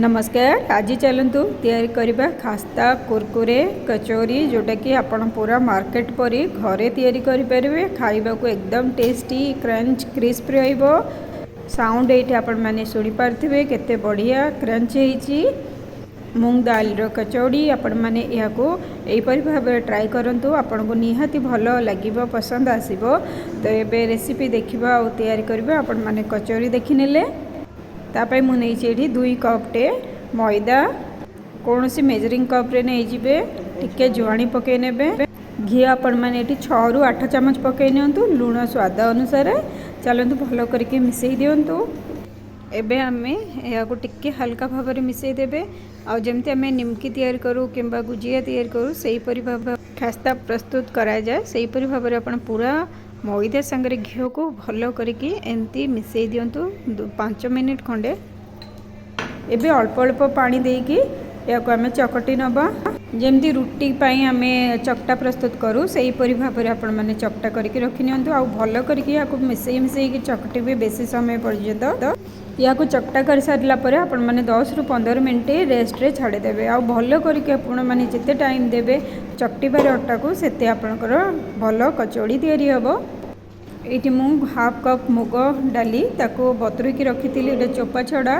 ନମସ୍କାର। ଆଜି ଚାଲନ୍ତୁ ତିଆରି କରିବା ଖାସ୍ତା କୁରକୁରେ କଚୋରି, ଯେଉଁଟାକି ଆପଣ ପୁରା ମାର୍କେଟ ପରି ଘରେ ତିଆରି କରିପାରିବେ। ଖାଇବାକୁ ଏକଦମ ଟେଷ୍ଟି, କ୍ରଞ୍ଚ, କ୍ରିସ୍ପ ରହିବ। ସାଉଣ୍ଡ ଏଇଠି ଆପଣମାନେ ଶୁଣିପାରୁଥିବେ, କେତେ ବଢ଼ିଆ କ୍ରଞ୍ଚ ହେଇଛି ମୁଙ୍ଗ ଦାଲର କଚୋଡ଼ି। ଆପଣମାନେ ଏହାକୁ ଏହିପରି ଭାବରେ ଟ୍ରାଏ କରନ୍ତୁ, ଆପଣଙ୍କୁ ନିହାତି ଭଲ ଲାଗିବ, ପସନ୍ଦ ଆସିବ। ତ ଏବେ ରେସିପି ଦେଖିବା ଆଉ ତିଆରି କରିବା। ଆପଣମାନେ କଚୋରି ଦେଖିନେଲେ। ତା ପାଇଁ ମୁଁ ନେଇଛି ଏଠି 2 କପ୍ଟେ ମଇଦା। କୌଣସି ମେଜରିଂ କପ୍ରେ ନେଇଯିବେ। ଟିକେ ଜୁଆଣି ପକାଇ ନେବେ। ଘିଅ ଆପଣମାନେ ଏଠି 6ରୁ 8 ଚାମଚ ପକାଇ ନିଅନ୍ତୁ। ଲୁଣ ସ୍ୱାଦ ଅନୁସାରେ। ଚାଲନ୍ତୁ, ଭଲ କରିକି ମିଶାଇ ଦିଅନ୍ତୁ। ଏବେ ଆମେ ଏହାକୁ ଟିକେ ହାଲକା ଭାବରେ ମିଶାଇ ଦେବେ। ଆଉ ଯେମିତି ଆମେ ନିମକି ତିଆରି କରୁ କିମ୍ବା ଗୁଜିଆ ତିଆରି କରୁ, ସେହିପରି ଭାବେ ଖାସ୍ତା ପ୍ରସ୍ତୁତ କରାଯାଏ। ସେହିପରି ଭାବରେ ଆପଣ ପୁରା ମଇଦା ସାଙ୍ଗରେ ଘିଅକୁ ଭଲ କରିକି ଏମିତି ମିଶାଇ ଦିଅନ୍ତୁ 5 ମିନିଟ୍ ଖଣ୍ଡେ। ଏବେ ଅଳ୍ପ ଅଳ୍ପ ପାଣି ଦେଇକି ଏହାକୁ ଆମେ ଚକଟି ନେବା। ଯେମିତି ରୁଟି ପାଇଁ ଆମେ ଚକଟା ପ୍ରସ୍ତୁତ କରୁ, ସେହିପରି ଭାବରେ ଆପଣମାନେ ଚକଟା କରିକି ରଖିନିଅନ୍ତୁ। ଆଉ ଭଲ କରିକି ଏହାକୁ ମିଶାଇ ମିଶାଇକି ଚକଟିବେ ବେଶୀ ସମୟ ପର୍ଯ୍ୟନ୍ତ। ଏହାକୁ ଚକଟା କରିସାରିଲା ପରେ ଆପଣମାନେ 10ରୁ 15 ମିନିଟ୍ ରେଷ୍ଟରେ ଛାଡ଼ିଦେବେ। ଆଉ ଭଲ କରିକି ଆପଣମାନେ ଯେତେ ଟାଇମ୍ ଦେବେ ଚକଟିବାରେ ଅଟାକୁ, ସେତେ ଆପଣଙ୍କର ଭଲ କଚୋଡ଼ି ତିଆରି ହେବ। ଏଇଠି ମୁଁ ହାଫ୍ କପ୍ ମୁଗ ଡାଲି ତାକୁ ବତୁରିକି ରଖିଥିଲି, ଏଇଟା ଚୋପା ଛଡ଼ା।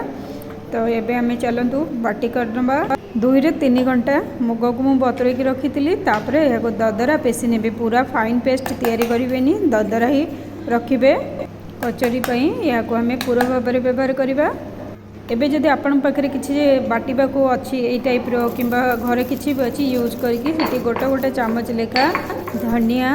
ତ ଏବେ ଆମେ ଚାଲନ୍ତୁ ବାଟି କରିନେବା। 2ରୁ 3 ଘଣ୍ଟା ମୁଗକୁ ମୁଁ ବତୁରେଇକି ରଖିଥିଲି। ତାପରେ ଏହାକୁ ଦଦରା ପେଶି ନେବେ। ପୁରା ଫାଇନ୍ ପେଷ୍ଟ ତିଆରି କରିବେନି, ଦଦରା ହିଁ ରଖିବେ। କଚୋରି ପାଇଁ ଏହାକୁ ଆମେ ପୁର ଭାବରେ ବ୍ୟବହାର କରିବା। ଏବେ ଯଦି ଆପଣଙ୍କ ପାଖରେ କିଛି ବାଟିବାକୁ ଅଛି ଏଇ ଟାଇପ୍ର, କିମ୍ବା ଘରେ କିଛି ବି ଅଛି ୟୁଜ୍ କରିକି, ସେଠି ଗୋଟେ ଗୋଟେ ଚାମଚ ଲେଖା ଧନିଆ,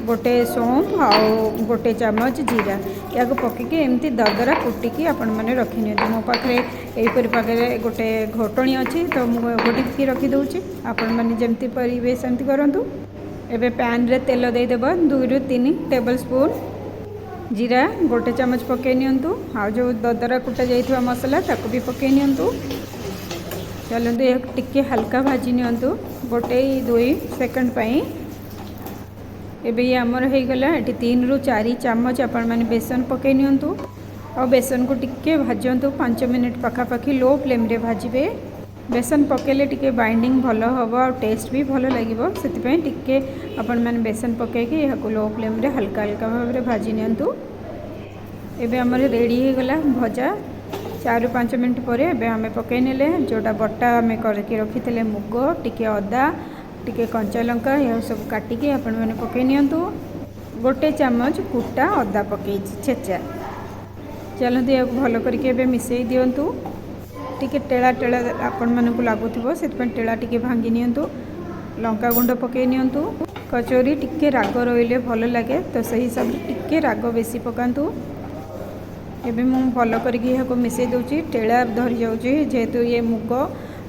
ଗୋଟେ ସୋମ୍ପ ଆଉ ଗୋଟେ ଚାମଚ ଜିରା, ଏହାକୁ ପକାଇକି ଏମିତି ଦଦରା କୁଟିକି ଆପଣମାନେ ରଖିନିଅନ୍ତୁ। ମୋ ପାଖରେ ଏହିପରି ପାଖରେ ଗୋଟେ ଘୋଟଣୀ ଅଛି, ତ ମୁଁ ଘୋଟିକି ରଖିଦେଉଛି। ଆପଣମାନେ ଯେମିତି ପାରିବେ ସେମିତି କରନ୍ତୁ। ଏବେ ପ୍ୟାନ୍ରେ ତେଲ ଦେଇଦେବା 2ରୁ 3 ଟେବଲ୍ ସ୍ପୁନ୍। ଜିରା ଗୋଟେ ଚାମଚ ପକାଇ ନିଅନ୍ତୁ। ଆଉ ଯେଉଁ ଦଦରା କୁଟା ଯାଇଥିବା ମସଲା, ତାକୁ ବି ପକାଇ ନିଅନ୍ତୁ। ଚାଲନ୍ତୁ, ଏହାକୁ ଟିକେ ହାଲକା ଭାଜି ନିଅନ୍ତୁ 1-2 ସେକେଣ୍ଡ ପାଇଁ। ଏବେ ଇଏ ଆମର ହେଇଗଲା। ଏଠି 3ରୁ 4 ଚାମଚ ଆପଣମାନେ ବେସନ ପକାଇ ନିଅନ୍ତୁ। ଆଉ ବେସନକୁ ଟିକେ ଭାଜନ୍ତୁ 5 ମିନିଟ୍ ପାଖାପାଖି, ଲୋ ଫ୍ଲେମ୍ରେ ଭାଜିବେ। ବେସନ ପକାଇଲେ ଟିକେ ବାଇଣ୍ଡିଙ୍ଗ ଭଲ ହେବ ଆଉ ଟେଷ୍ଟ ବି ଭଲ ଲାଗିବ। ସେଥିପାଇଁ ଟିକେ ଆପଣମାନେ ବେସନ ପକାଇକି ଏହାକୁ ଲୋ ଫ୍ଲେମ୍ରେ ହାଲକା ହାଲକା ଭାବରେ ଭାଜି ନିଅନ୍ତୁ। ଏବେ ଆମର ରେଡ଼ି ହେଇଗଲା ଭଜା। 4ରୁ 5 ମିନିଟ୍ ପରେ ଏବେ ଆମେ ପକାଇ ନେଲେ ଯେଉଁଟା ବଟା ଆମେ କରିକି ରଖିଥିଲେ, ମୁଗ, ଟିକେ ଅଦା, ଟିକେ କଞ୍ଚା ଲଙ୍କା, ଏହା ସବୁ କାଟିକି ଆପଣମାନେ ପକାଇ ନିଅନ୍ତୁ। ଗୋଟେ ଚାମଚ କୁଟା ଅଦା ପକାଇଛି ଛେଚା। ଚାଲନ୍ତୁ, ଏହାକୁ ଭଲ କରିକି ଏବେ ମିଶାଇ ଦିଅନ୍ତୁ। ଟିକେ ଟେଳା ଟେଳା ଆପଣମାନଙ୍କୁ ଲାଗୁଥିବ, ସେଥିପାଇଁ ଟେଳା ଟିକେ ଭାଙ୍ଗି ନିଅନ୍ତୁ। ଲଙ୍କା ଗୁଣ୍ଡ ପକାଇ ନିଅନ୍ତୁ। କଚୋରି ଟିକେ ରାଗ ରହିଲେ ଭଲ ଲାଗେ, ତ ସେଇ ହିସାବରେ ଟିକେ ରାଗ ବେଶୀ ପକାନ୍ତୁ। ଏବେ ମୁଁ ଭଲ କରିକି ଏହାକୁ ମିଶାଇ ଦେଉଛି। ଟେଳା ଧରିଯାଉଛି ଯେହେତୁ ଇଏ ମୁଗ,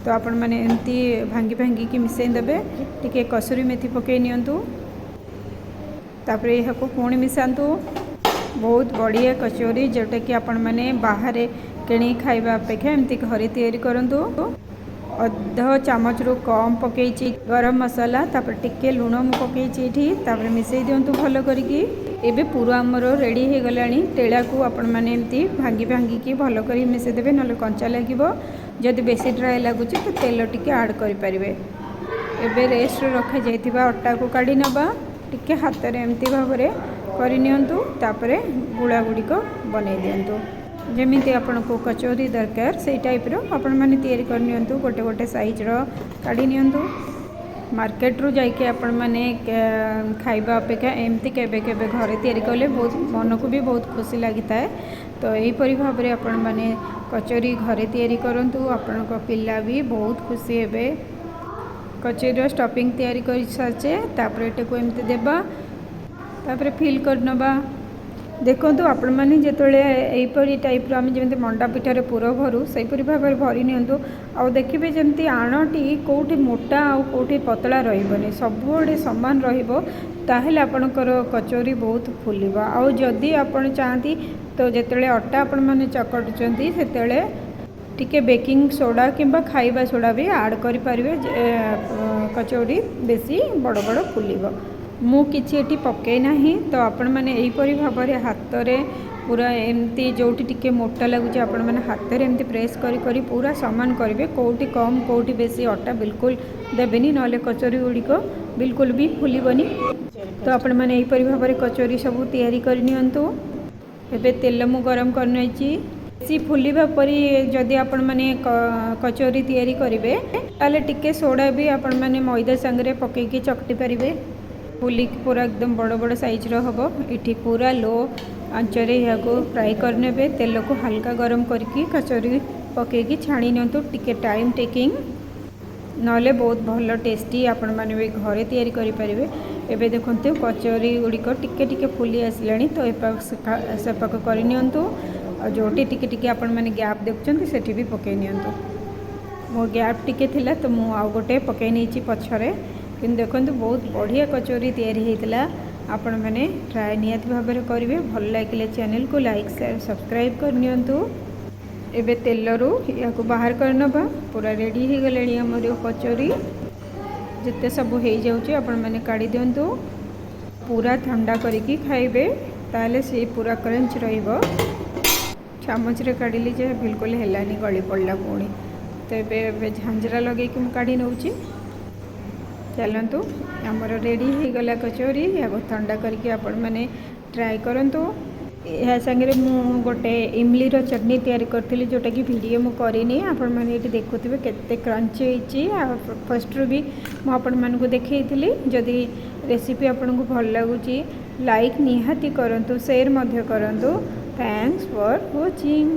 ତ ଆପଣମାନେ ଏମିତି ଭାଙ୍ଗି ଭାଙ୍ଗିକି ମିଶାଇ ଦେବେ। ଟିକେ କସୁରୀ ମେଥି ପକାଇ ନିଅନ୍ତୁ। ତାପରେ ଏହାକୁ ପୁଣି ମିଶାନ୍ତୁ। ବହୁତ ବଢ଼ିଆ କଚୋରି, ଯେଉଁଟାକି ଆପଣମାନେ ବାହାରେ କିଣିକି ଖାଇବା ଅପେକ୍ଷା ଏମିତି ଘରେ ତିଆରି କରନ୍ତୁ। ଅଧ ଚାମଚରୁ କମ୍ ପକାଇଛି ଗରମ ମସଲା। ତାପରେ ଟିକେ ଲୁଣ ମୁଁ ପକାଇଛି ଏଇଠି। ତାପରେ ମିଶାଇ ଦିଅନ୍ତୁ ଭଲ କରିକି। ଏବେ ପୁର ଆମର ରେଡ଼ି ହେଇଗଲାଣି। ଟେଳାକୁ ଆପଣମାନେ ଏମିତି ଭାଙ୍ଗି ଭାଙ୍ଗିକି ଭଲ କରି ମିଶାଇ ଦେବେ, ନହେଲେ କଞ୍ଚା ଲାଗିବ। ଯଦି ବେଶୀ ଡ୍ରାଏ ଲାଗୁଛି, ତ ତେଲ ଟିକେ ଆଡ଼୍ କରିପାରିବେ। ଏବେ ରେଷ୍ଟରେ ରଖାଯାଇଥିବା ଅଟାକୁ କାଢ଼ି ନେବା। ଟିକେ ହାତରେ ଏମିତି ଭାବରେ କରିନିଅନ୍ତୁ। ତାପରେ ଗୁଳା ଗୁଡ଼ିକ ବନେଇ ଦିଅନ୍ତୁ। ଯେମିତି ଆପଣଙ୍କୁ କଚୋରି ଦରକାର, ସେଇ ଟାଇପ୍ର ଆପଣମାନେ ତିଆରି କରିନିଅନ୍ତୁ। ଗୋଟେ ଗୋଟେ ସାଇଜ୍ର କାଢ଼ି ନିଅନ୍ତୁ। ମାର୍କେଟରୁ ଯାଇକି ଆପଣମାନେ ଖାଇବା ଅପେକ୍ଷା ଏମିତି କେବେ କେବେ ଘରେ ତିଆରି କଲେ ବହୁତ ମନକୁ ବି ବହୁତ ଖୁସି ଲାଗିଥାଏ। ତ ଏହିପରି ଭାବରେ ଆପଣମାନେ କଚୋରି ଘରେ ତିଆରି କରନ୍ତୁ, ଆପଣଙ୍କ ପିଲା ବି ବହୁତ ଖୁସି ହେବେ। କଚୋରିର ଷ୍ଟଫିଂ ତିଆରି କରିସାରିଛେ। ତାପରେ ଏଟାକୁ ଏମିତି ଦେବା, ତାପରେ ଫିଲ୍ କରିନେବା। ଦେଖନ୍ତୁ, ଆପଣମାନେ ଯେତେବେଳେ ଏହିପରି ଟାଇପ୍ର ଆମେ ଯେମିତି ମଣ୍ଡା ପିଠାରେ ପୁର ଭରୁ, ସେହିପରି ଭାବରେ ଭରି ନିଅନ୍ତୁ। ଆଉ ଦେଖିବେ ଯେମିତି ଆଣଟି କେଉଁଠି ମୋଟା ଆଉ କେଉଁଠି ପତଳା ରହିବନି, ସବୁଆଡ଼େ ସମାନ ରହିବ। ତାହେଲେ ଆପଣଙ୍କର କଚୋରି ବହୁତ ଫୁଲିବ। ଆଉ ଯଦି ଆପଣ ଚାହାନ୍ତି, ତ ଯେତେବେଳେ ଅଟା ଆପଣମାନେ ଚକଟୁଛନ୍ତି, ସେତେବେଳେ ଟିକେ ବେକିଂ ସୋଡ଼ା କିମ୍ବା ଖାଇବା ସୋଡ଼ା ବି ଆଡ଼୍ କରିପାରିବେ, କଚୋଡ଼ି ବେଶୀ ବଡ଼ ବଡ଼ ଫୁଲିବ। ମୁଁ କିଛି ଏଠି ପକାଇ ନାହିଁ। ତ ଆପଣମାନେ ଏହିପରି ଭାବରେ ହାତରେ ପୁରା ଏମିତି ଯେଉଁଠି ଟିକେ ମୋଟା ଲାଗୁଛି, ଆପଣମାନେ ହାତରେ ଏମିତି ପ୍ରେସ୍ କରି କରି ପୁରା ସମାନ କରିବେ। କେଉଁଠି କମ୍, କେଉଁଠି ବେଶୀ ଅଟା ବିଲକୁଲ ଦେବେନି, ନହେଲେ କଚୋରି ଗୁଡ଼ିକ ବିଲକୁଲ ବି ଫୁଲିବନି। ତ ଆପଣମାନେ ଏହିପରି ଭାବରେ କଚୋରି ସବୁ ତିଆରି କରିନିଅନ୍ତୁ। ଏବେ ତେଲ ମୁଁ ଗରମ କରିନେଇଛି। ବେଶୀ ଫୁଲିବା ପରି ଯଦି ଆପଣମାନେ କଚୋରି ତିଆରି କରିବେ, ତାହେଲେ ଟିକେ ସୋଡ଼ା ବି ଆପଣମାନେ ମଇଦା ସାଙ୍ଗରେ ପକାଇକି ଚକଟି ପାରିବେ। ଫୁଲିକି ପୁରା ଏକଦମ ବଡ଼ ବଡ଼ ସାଇଜ୍ର ହେବ। ଏଠି ପୁରା ଲୋ ଆଞ୍ଚରେ ଏହାକୁ ଫ୍ରାଏ କରିନେବେ। ତେଲକୁ ହାଲକା ଗରମ କରିକି କଚୋରି ପକାଇକି ଛାଣି ନିଅନ୍ତୁ। ଟିକେ ଟାଇମ୍ ଟେକିଂ, ନହେଲେ ବହୁତ ଭଲ ଟେଷ୍ଟି, ଆପଣମାନେ ବି ଘରେ ତିଆରି କରିପାରିବେ। ଏବେ ଦେଖନ୍ତୁ, କଚୋରି ଗୁଡ଼ିକ ଟିକେ ଟିକେ ଫୁଲି ଆସିଲାଣି। ତ ଏପାଖ ସେପାଖ କରିନିଅନ୍ତୁ ଆଉ ଯେଉଁଠି ଟିକେ ଟିକେ ଆପଣମାନେ ଗ୍ୟାପ୍ ଦେଖୁଛନ୍ତି, ସେଠି ବି ପକାଇ ନିଅନ୍ତୁ। ମୋ ଗ୍ୟାପ୍ ଟିକେ ଥିଲା, ତ ମୁଁ ଆଉ ଗୋଟେ ପକାଇ ନେଇଛି ପଛରେ। କିନ୍ତୁ ଦେଖନ୍ତୁ, ବହୁତ ବଢ଼ିଆ କଚୋରି ତିଆରି ହେଇଥିଲା। ଆପଣମାନେ ଟ୍ରାଏ ନିହାତି ଭାବରେ କରିବେ। ଭଲ ଲାଗିଲେ ଚ୍ୟାନେଲକୁ ଲାଇକ୍, ସେୟାର, ସବସ୍କ୍ରାଇବ୍ କରିନିଅନ୍ତୁ। ଏବେ ତେଲରୁ ଏହାକୁ ବାହାର କରିନେବା। ପୁରା ରେଡ଼ି ହେଇଗଲାଣି ଆମର କଚୋରି। ଯେତେ ସବୁ ହେଇଯାଉଛି, ଆପଣମାନେ କାଢ଼ି ଦିଅନ୍ତୁ। ପୁରା ଥଣ୍ଡା କରିକି ଖାଇବେ, ତାହେଲେ ସେ ପୁରା କ୍ରଞ୍ଚ ରହିବ। ଚାମଚରେ କାଢ଼ିଲି ଯେ ବିଲକୁଲ ହେଲାନି, ଗଳି ପଡ଼ିଲା ପୁଣି। ତ ଏବେ ଝାଞ୍ଜରା ଲଗେଇକି ମୁଁ କାଢ଼ି ନେଉଛି। ଚାଲନ୍ତୁ, ଆମର ରେଡ଼ି ହେଇଗଲା କଚୋରି। ଏହାକୁ ଥଣ୍ଡା କରିକି ଆପଣମାନେ ଟ୍ରାଏ କରନ୍ତୁ। ଏହା ସାଙ୍ଗରେ ମୁଁ ଗୋଟେ ଇମଲିର ଚଟଣି ତିଆରି କରିଥିଲି, ଯେଉଁଟାକି ଭିଡ଼ିଓ ମୁଁ କରିନି। ଆପଣମାନେ ଏଇଠି ଦେଖୁଥିବେ କେତେ କ୍ରଞ୍ଚ ହେଇଛି। ଆଉ ଫାଷ୍ଟରୁ ବି ମୁଁ ଆପଣମାନଙ୍କୁ ଦେଖେଇଥିଲି। ଯଦି ରେସିପି ଆପଣଙ୍କୁ ଭଲ ଲାଗୁଛି, ଲାଇକ୍ ନିହାତି କରନ୍ତୁ, ସେୟାର ମଧ୍ୟ କରନ୍ତୁ। Thanks for watching.